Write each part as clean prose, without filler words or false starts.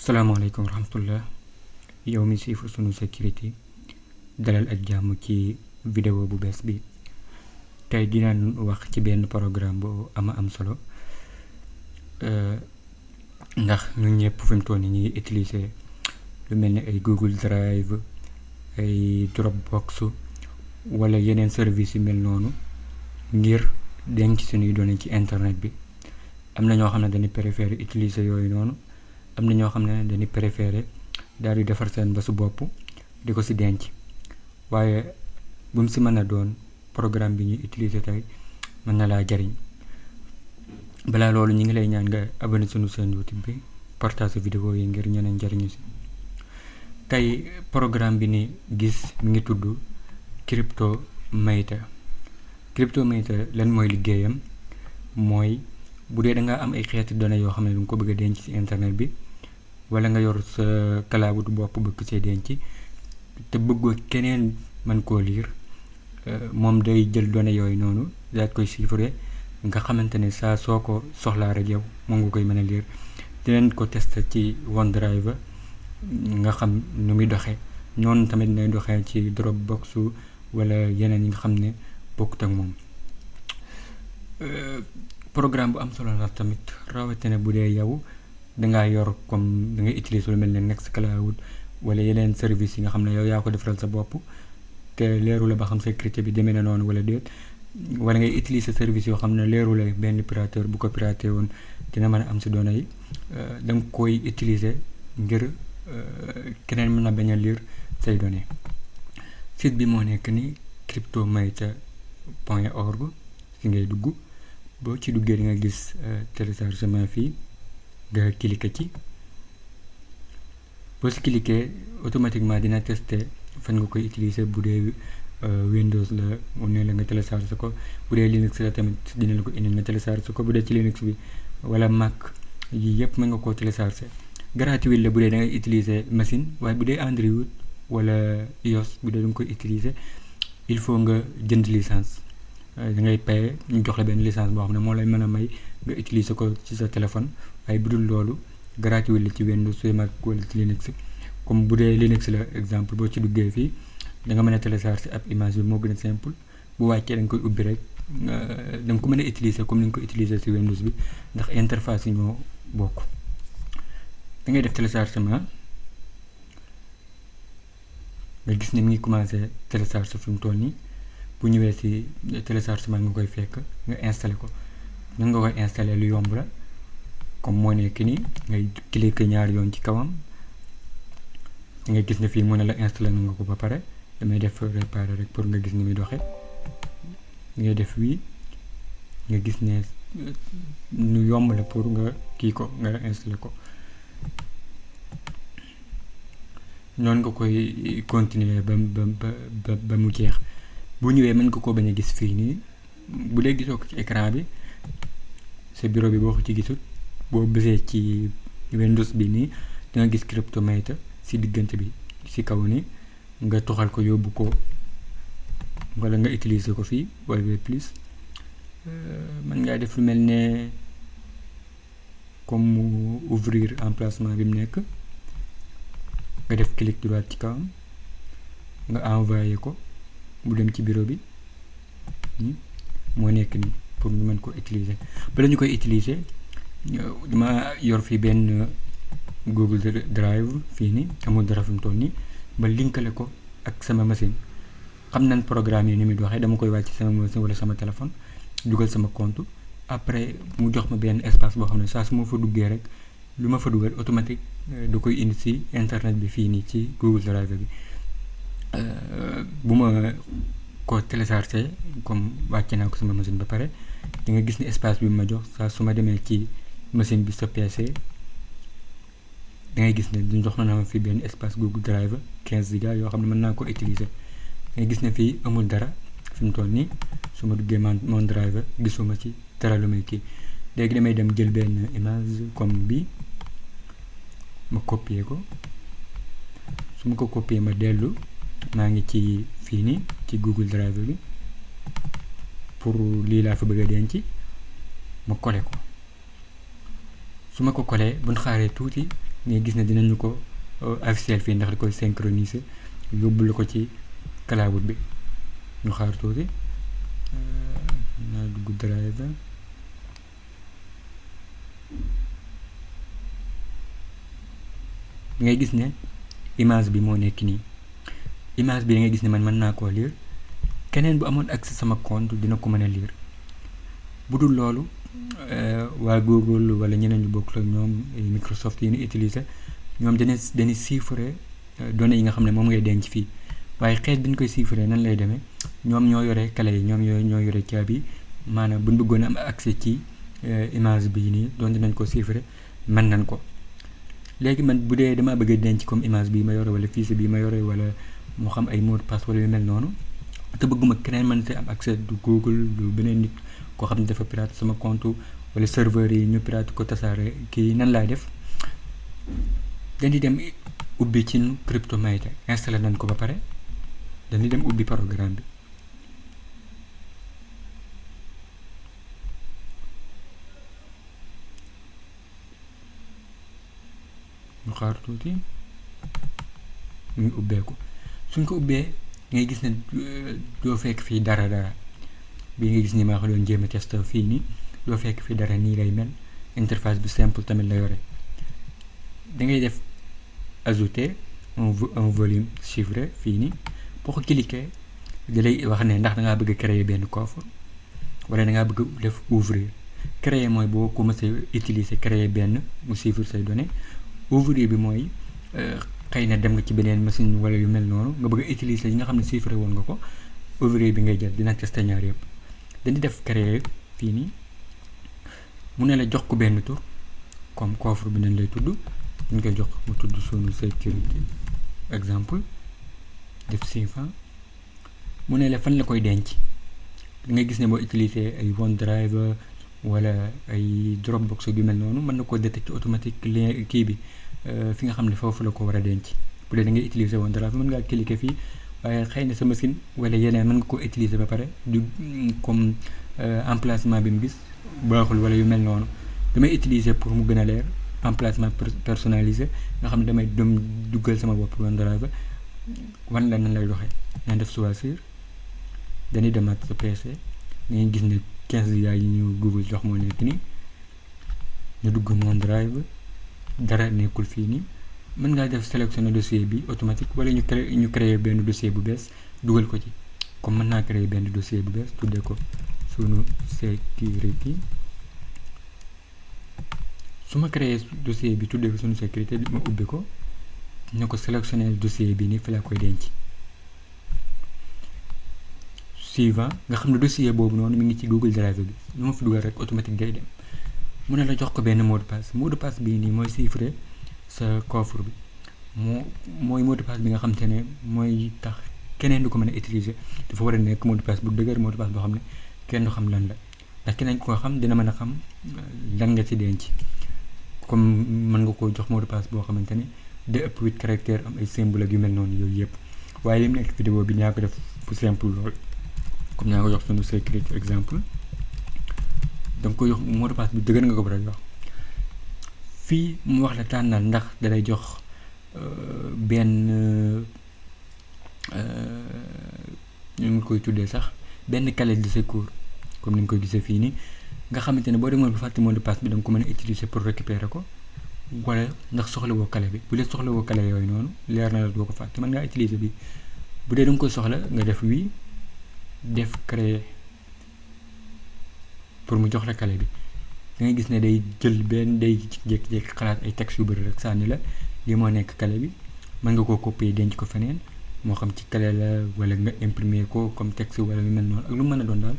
salaamaaleykum wa rahmatullah yow mi siifur sunu sécurité dalal ak jàmm ci vidéo bu bees bi tey dinañ wax ci benn programme bu am solo ndax ñun ñëpp fi mu toll nii ñu ngi utiliser lu mel ni ay Google Drive ay Dropbox wala yeneen service yu mel noonu ngir denc suñuy données ci internet bi. am na ñoo xam ne dañuy préférer utiliser yooyu noonu am na ñoo xam ne dañuy préférer daal di defar seen ba su bopp di ko si denc waaye bu mu si mën a doon programme bi ñuy utiliser tey mën na laa jariñ. balaa loolu ñu ngi lay ñaan nga abonné sunu seen YouTube bi partage vidéo yi ngir ñeneen jariñu si. tey programme bi ni gis mi ngi tudd CryptoMator. CryptoMator lan mooy liggéeyam mooy bu dee da nga am ay xeeti données yoo xam ne du nga ko bëgg a denc ci internet bi wala nga yor sa cloud bopp bëgg see denc te bëggoo keneen mën koo lire moom day jël données yooyu noonu daal koy chiffrer nga xamante ne saa soo ko soxlaa rek yow moom nga koy mën a lire. dinañ ko tester ci OneDrive nga xam nu muy doxee noonu tamit nay doxee ci Dropbox wala yeneen yi nga xam ne bokkut ak moom. programme bu am solo la tamit rawatina bu dee yow dangaa yor comme da ngay utiliser lu mel ne Nextcloud wala yeneen service yi nga xam ne yow yaa ko defaral sa bopp te leeru la ba xam sécurité bi demee na noonu wala déet wala ngay utiliser service yoo xam ne leeru la benn pirateur bu ko piraté woon dina mën a am si données yi da nga koy utiliser ngir keneen mën a bañ a lire say données. site bi moo nekk ni CryptoMator.org fi ngay dugg. boo ci duggee di nga gis téléchargement fii nga cliquer ci boo si cliquer automatiquement dina tester fan nga koy utiliser bu dee Windows la mu ne la nga télécharger ko bu dee Linux la tamit dina la ko indi nga télécharger ko bu dee ci Linux bi wala Mac yii yëpp mën nga koo télécharger. gratuit la bu dee da ngay utiliser machine waaye bu dee Android wala iOS bu dee da nga koy utiliser il faut nga jënd licence. da ngay paye ñu jox la benn licence boo xam ne moo lay mën a may nga utiliser ko ci sa téléphone waaye bu dul loolu gratuit la ci Windows Mac wala ci Linux. comme bu dee Linux la exemple boo ci duggee fii da nga mën a télécharger ab image bi moo gën a simple bu wàccee da nga koy ubbi rek da nga ko mën a utiliser comme ni nga ko utiliser ci Windows bi ndax interface yi ñoo bokk. da ngay def téléchargement nga gis ne mi ngi commencé télécharger fi mu toll nii. bu ñëwee ci téléchargement nga koy fekk nga installé ko nan nga koy installé lu yomb la comme moo nekk nii ngay cliquer ñaari yoon ci kawam nga gis ne fii mu ne la installé na nga ko ba pare damay def réparer rek pour nga gis ni muy doxee ngay def wii nga gis ne lu yomb la pour nga kii ko nga installé ko noonu nga koy continuer ba mu jeex. bu ñëwee mën nga ko bañ a gis fii nii bu dee gisoo ko ci écran bi sa bureau bi boo ko ci gisut boo bësee ci Windows bi nii da nga gis CryptoMator si diggante bi si kaw ni nga toxal ko yóbbu ko wala nga utiliser ko fii wala plus mën ngaa def lu mel ne comme mu ouvrir emplacement bi mu nekk nga def clic droit ci kawam nga envoyé ko. bu dem ci bureau bi moo nekk ni pour ñu mën ko utiliser bala ñu koy utiliser dama yor fii benn Google Drive fii nii amul dara fi mu toll nii ba linkale ko ak sama machine xam nañ programme yi ni muy doxee dama koy wàcc sama machine wala sama téléphone dugal sama compte après mu jox ma benn espace boo xam ne saa su ma fa duggee rek lu ma fa dugal automatique da koy indi ci internet bi fii nii ci Google Drive bi. bu ma ko téléchargé comme wàcce naa ko sama machine ba pare di nga gis ne espace bi ma jox saa su ma demee ci machine bi sa PC da ngay gis ne du jox na ma fi benn espace Google Drive 15 giga yoo xam ne mën naa ko utiliser. da ngay gis ne fii amul dara fi mu toll nii su ma duggee mon drive gisuma ci dara lu may kii léegi damay dem jël benn image comme bi ma copier ko su ma ko copier ma dellu. maa ngi ci fii nii ci Google Drive bi pour lii laa fa bëgg a denc ma collé ko su ma ko collé buñ xaaree tuuti mais gis ne dinañu ko officiel fii ndax da koy synchroniser yóbbu la ko ci cloud bi. ñu xaar tuuti naa dugg drive ngay gis ne image bi moo nekk nii. image bi da ngay gis ne man mën naa koo lire, keneen bu amoon accès sama compte dina ko mën a lire. bu dul loolu waa Google wala ñeneen ñu bokk ak ñoom Microsoft yi ñu utiliser ñoom dañuy chiffrer données yi nga xam ne moom ngay denc fii, waaye xeet bi ñu koy chiffrer nan lay demee ñoom ñoo yore clé yi, ñoom ñoo yore caabi, maanaam bu ñu bëggoon am accès ci image bii nii doon dinañ ko chiffrer mën nañ ko. léegi man bu dee damaa bëgg a denc comme image bii ma yore wala fichier bii ma yore wala moo xam ay mot de passe wala yu mel noonu te bëgguma keneen mën see am accès du Google du beneen nit koo xam ne dafa pirate sama compte wala serveur yi ñu pirate ko tasaare kii nan laay def. dañuy dem ubbi ci CryptoMatic installé nañ ko ba pare dañuy dem ubbi programme bi. ñu xaar tuuti mu ngi ubbeeku. suñ ko ubbee ngay gis ne doo fekk fii dara bii nga gis ni maa ko doon jéem a test fii nii doo fekk fii dara, nii lay mel. interface bi simple tamit la yore. da ngay def ajouter un volume chiffré fii nii boo ko cliquer da lay wax ne ndax da ngaa bëgg a créer benn coffre wala da ngaa bëgg a def ouvrir. créer mooy boo commencé utiliser créer benn mu chiffre say données. ouvrir bi mooy xëy na dem nga ci beneen machine wala yu mel noonu nga bëgg a utiliser yi nga xam ne chiffré woon nga ko, ouvrir bi ngay jël. dina testé ñaar yëpp. dañuy def créer fii nii mu ne la jox ko benn tur comme coffre bi nañ lay tudd, ñu koy jox mu tudd sunu sécurité exemple def suivant. mu ne la fan la koy denc. da ngay gis ne boo utiliser ay OneDrive wala ay Dropbox yu mel noonu mën na koo détecter automatique lien kii bi fi nga xam ne foofu la ko war a denc. bu dee da ngay utiliser OneDrive mën ngaa cliquer fii, waaye xëy na sa machine wala yeneen mën nga koo utiliser ba pare du comme emplacement bi mu gis baaxul wala yu mel noonu. damay utiliser pour mu gën a leer emplacement personnalisé nga xam ne damay dem duggal sama bopp OneDrive wan la nan lay doxee. naa def choisir dañuy demaat sa PC ngay gis ne 15 giga yi ñu Google jox moo nekk nii. ñu dugg OneDrive dara nekkul fii nii. mën ngaa def sélectionner dossier bi automatique wala ñu créer benn dossier bu bees dugal ko ci. comme mën naa créer benn dossier bu bees tuddee ko sunu sécurité. su ma créer dossier bi tuddee ko sunu sécurité ma ubbi ko ne ko sélectionner dossier bi nii fi laa koy denc. suivant nga xam ne dossier boobu noonu mi ngi ci Google Drive bi lu ma fi dugal rek automatique day dem. mu ne la jox ko benn mot de passe. mot de passe bii nii mooy chiffrer sa coffre bi mooy mot de passe bi nga xam te ne mooy tax keneen du ko mën a utiliser. dafa war a nekk mot de passe bu dëgër, mot de passe boo xam ne kenn du xam lan la ndax keneen koo xam dina mën a xam lan nga ci denc. comme mën nga koo jox mot de passe boo xamante ne da ëpp 8 caractères am ay symbole ak yu mel noonu yooyu yëpp. waaye li mu nekk vidéo bi ñaa ko def bu simple lool comme ñaa ko jox sunu sécurité exemple. donc ko jox mot de passe bi dëgër nga ko war a jox. fii mu wax la tànnal ndax dalay jox benn ñu ngi koy tuddee sax benn clé de secours comme ni nga koy gisee fii nii nga xamante ne boo demoon ba fàtte mot de passe bi da nga ko mën a utiliser pour récupérer ko. wala ndax soxla woo clé bi bu dee soxla woo clé yooyu noonu leer na la doo ko fàtte mën ngaa utiliser bi. bu dee da nga koy soxla nga def oui def créer pour mu jox la clé bi. da ngay gis ne day jël benn day jékki-jékki xalaat ay texte yu bëri rek sànni la lii moo nekk clé bi. mën nga koo copier denc ko feneen moo xam ci clé la wala nga imprimer ko comme texte wala lu mel noonu ak lu mën a doon daal.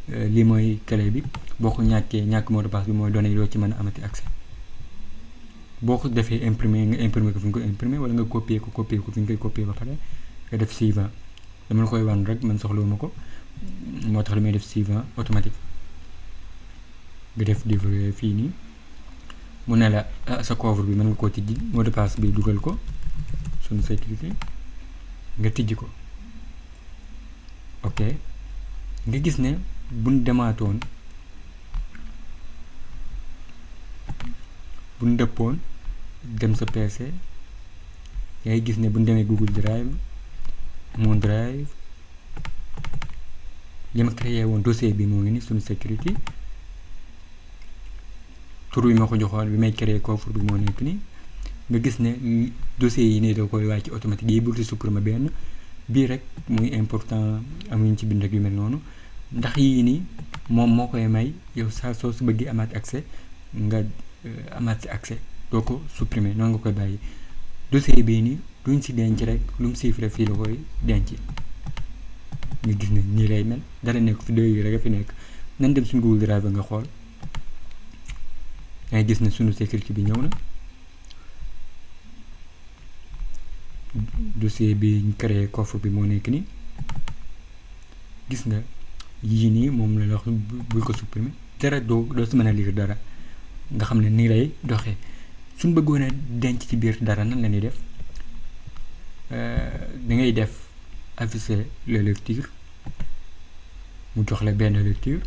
lii mooy clé bi boo ko ñàkk mot de passe bi mooy données yi doo ci mën a amati accès. boo ko defee imprimer nga imprimer ko fi nga koy imprimer wala nga copier ko fi nga koy copier ba pare nga def suivant. dama la koy wan rek man soxlawuma ko moo tax li may def suivant automatique. nga def livrer fii nii mu ne la sa coffre bi mën nga koo tijji mot de passe bi dugal ko sunu sécurité nga tijji ko. ok nga gis ne buñ demaatoon buñ dëppoon dem sa PC ngay gis ne bu ñu demee Google Drive mon Drive li ma créé woon dossier bi moo ngi ni suñu sécurité tur bi ma ko joxoon bi may créé coffre bi moo nekk ni nga gis ne dossier yi nii da koy wàcc automatique yi bul ci supprimer benn bii rek muy important amuñ ci bind ak yu mel noonu ndax yii nii moom moo koy may yow saa soo su bëggee amaat accès nga amaat ci accès doo ko supprimer noonu nga koy bàyyi dossier bii nii duñ ci denc rek lu mu chiffre fii la koy denc nga gis ne nii lay mel dara nekk fi 2 yi rek a fi nekk nañ dem suñu Google Drive nga xool ngay gis ne suñu sécurité bi ñëw na dossier bi ñu créé coffre bi moo nekk ni gis nga yii nii moom la wax bul ko supprimer dara doo si mën a lire dara nga xam ne nii lay doxee suñ bëggoon a denc ci biir dara nan la ñuy def da ngay def afficher les lectures mu jox la benn lecture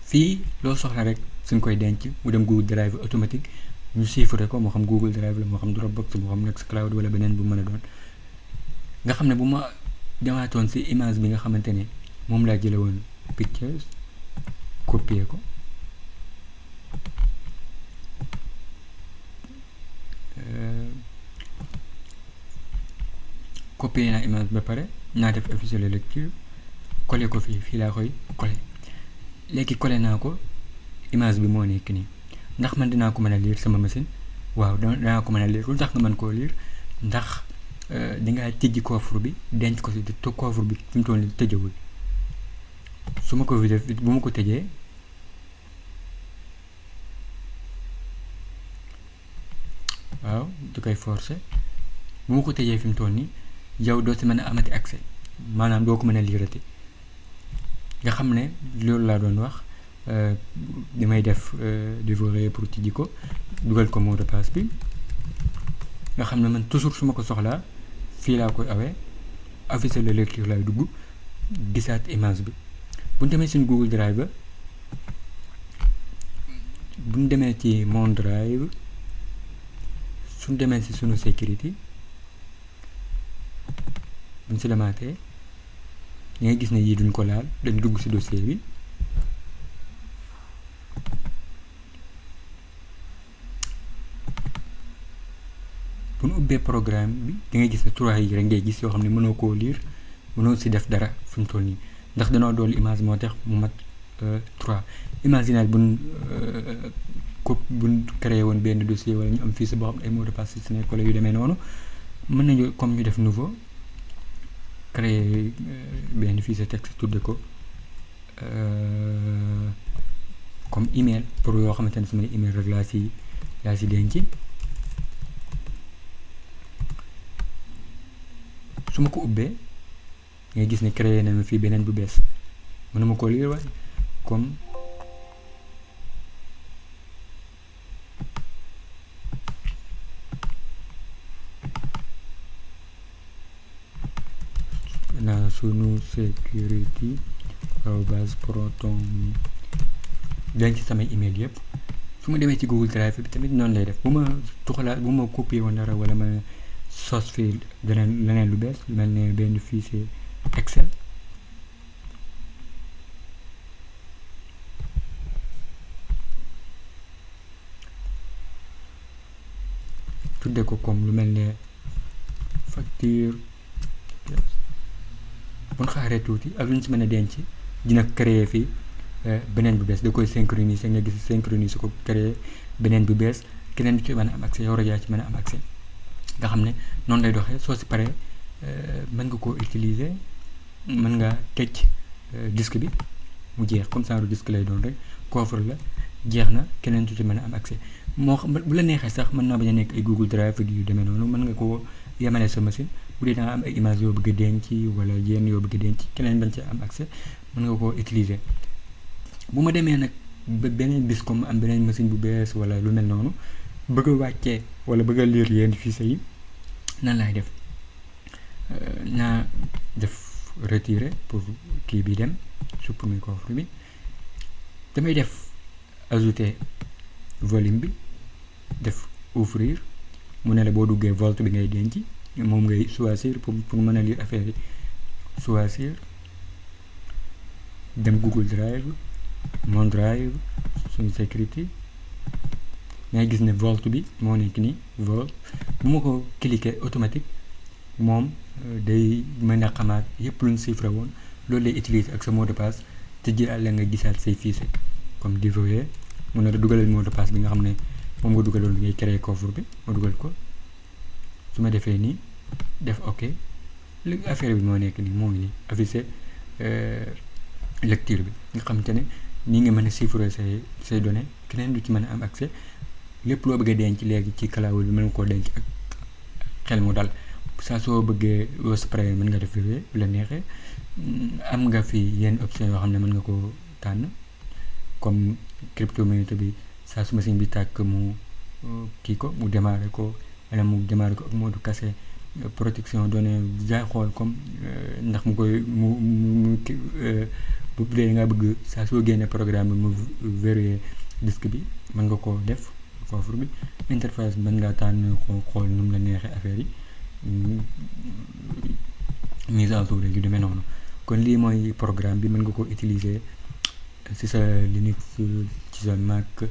fii loo soxla rek suñ koy denc mu dem Google Drive automatique ñu chiffrer ko moo xam Google Drive la moo xam Dropbox moo xam Nextcloud wala beneen bu mën a doon nga xam ne bu ma demaatoon ci image bi nga xamante ne moom laa jële woon pictures copier ko copier naa image ba pare naa def afficher la lecture coller ko fii laa koy coller léegi coller naa ko image bi moo nekk nii ndax man dinaa ko mën a lire sama machine waaw danaa ko mën a lire lu tax nga mën koo lire ndax dingaa tijji coffre bi denc ko ci te coffre bi fi mu toll nii tëjewul su ma ko fi def bu ma ko tëjee waaw du koy forcer bu ma ko tëjee fi mu toll nii yow doo ci mën a amati accès maanaam doo ko mën a liirati nga xam ne loolu laa doon wax damay def dévorer pour tijji ko dugal ko mot de passe bi nga xam ne man toujours su ma ko soxlaa fii laa koy awee afficher la lecture laay dugg gisaat image bi bu ñu demee suñu Google Drive ba bu ñu demee ci mon Drive suñu demee ci suñu sécurité bu ñu si demaatee da ngay gis ne yii duñ ko laal dañ dugg ci dossier bi bu ñu ubbee programme bi da ngay gis ne 3 yi rek ngay gis yoo xam ne mënoo koo lire mënoo ci def dara fi mu toll nii ndax danoo dool image moo tax mu mat 3 imaginal buñ créé woon benn dossier wala ñu am fichier boo xam ne ay mot de passe ci nekk wala yu demee noonu mën nañu comme ñu def nouveau créer benn fichier texte tudde ko comme email pour yoo xamante ne samay email rek laa ci denc su ma ko ubbee ngay gis ne créé na ma fii beneen bu bees mënuma ko lire waaye comme na sunu security base proton denc samay email yëpp su ma demee ci Google Drive bi tamit noonu lay def bu ma copier woon dara wala ma sos fii leneen lu bees lu mel ne benn fichier Excel tudde ko comme lu mel ne facture bu ñu xaaree tuuti ak lu ñu si mën a denc dina créer fii beneen bu bees da koy synchroniser nga gis synchroniser ko créer beneen bu bees keneen ci mën a am accès yow rek yaa ci mën a am accès nga xam ne noonu lay doxee soo si paree mën nga koo utiliser mën nga tëj disque bi mu jeex comme ça disque lay doon rek coffre la jeex na keneen ci mën a am accès moo xam bu la neexee sax mën naa bañ a nekk ay Google Drive ak yu demee noonu mën nga koo yemale sa machine bu dee da nga am ay image yoo bëgg a denc wala yenn yoo bëgg a denc keneen bañ ci am accès mën nga koo utiliser bu ma demee nag ba beneen bis comme am beneen machine bu bees wala lu mel noonu bëgg a wàccee wala bëgg a lire yenn fichiers yi nan laay def naa def retirer pour kii bi dem supprimer coffre bi damay def ajouter volume bi def ouvrir mu ne la boo duggee Vault bi ngay denc moom ngay choisir pour mën a lire affaire yi. choisir dem Google Drive mon Drive suñu sécurité ngay gis ne Vault bi moo nekk nii Vault bu ma ko cliquer automatique moom day mën a xamaat yëpp luñ chiffre woon loolu lay utiliser ak sa mot de passe te jëlaat la nga gisaat say fichier comme déverrouiller mun na la dugalal mot de passe bi nga xam ne moom nga dugaloon ngay créer coffre bi ma dugal ko su ma defee nii def ok li affaire bi moo nekk nii moo ngi nii affiché lecture bi nga xamante ne nii nga mën a chiffrer say données keneen du ci mën a am accès lépp loo bëgg a denc léegi ci cloud bi mën nga koo denc ak xel mu dal saa soo bëggee spray mën nga def verrouiller bu la neexee am nga fi yenn option yoo xam ne mën nga ko tànn comme cryptomonnaie bi saa su machine bi tàkk mu kii ko mu démarrer ko wala mu démarrer ko ak mode caché protection données jaay xool comme ndax mu koy mu bu dee nga bëgg saa soo génne programme bi mu verrouiller disque bi mën nga koo def coffre bi interface mën ngaa tànn xool nu mu la neexee affaire yi mise à jour yu demee noonu kon lii mooy programme bi mën nga ko utiliser ci sa Linux ci sa Mac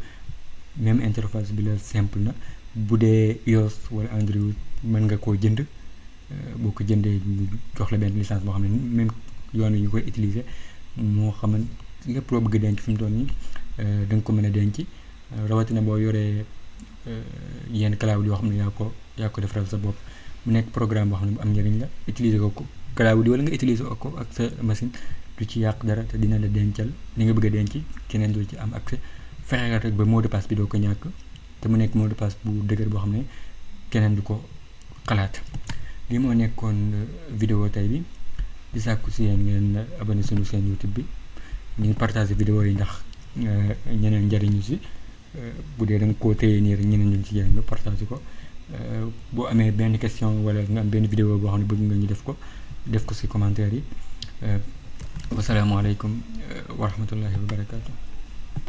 même interface bi la simple na bu dee iOS wala Android mën nga koo jënd boo ko jëndee jox la benn licence boo xam ne même yoon yu koy utiliser moo xaman lépp loo bëgg denc fi mu toll nii da nga ko mën a denc rawatina boo yoree yenn cloud yoo xam ne yaa ko defaral sa bopp mu nekk programme boo xam ne bu am njëriñ la utiliser ko cloud wala nga utiliser ko ak sa machine du ci yàq dara te dina la dencal li nga bëgg a denc keneen du ci am accès fexe rek ba mot de passe bi doo ko ñàkk te mu nekk mot de passe bu dëgër boo xam ne keneen du ko xalaat. lii moo nekkoon vidéo tey bi di sàkku si yéen ngeen abonné suñu seen YouTube bi ñu partager vidéo yi ndax ñeneen njëriñu si bu dee da nga koo téye nii rek ñeneen ñu ci jëriñ ba partager ko boo amee benn question wala nga am benn vidéo boo xam ne bëgg nga ñu def ko si commentaire yi wasalaamaaleykum wa rahmatullahi wa barakaatu.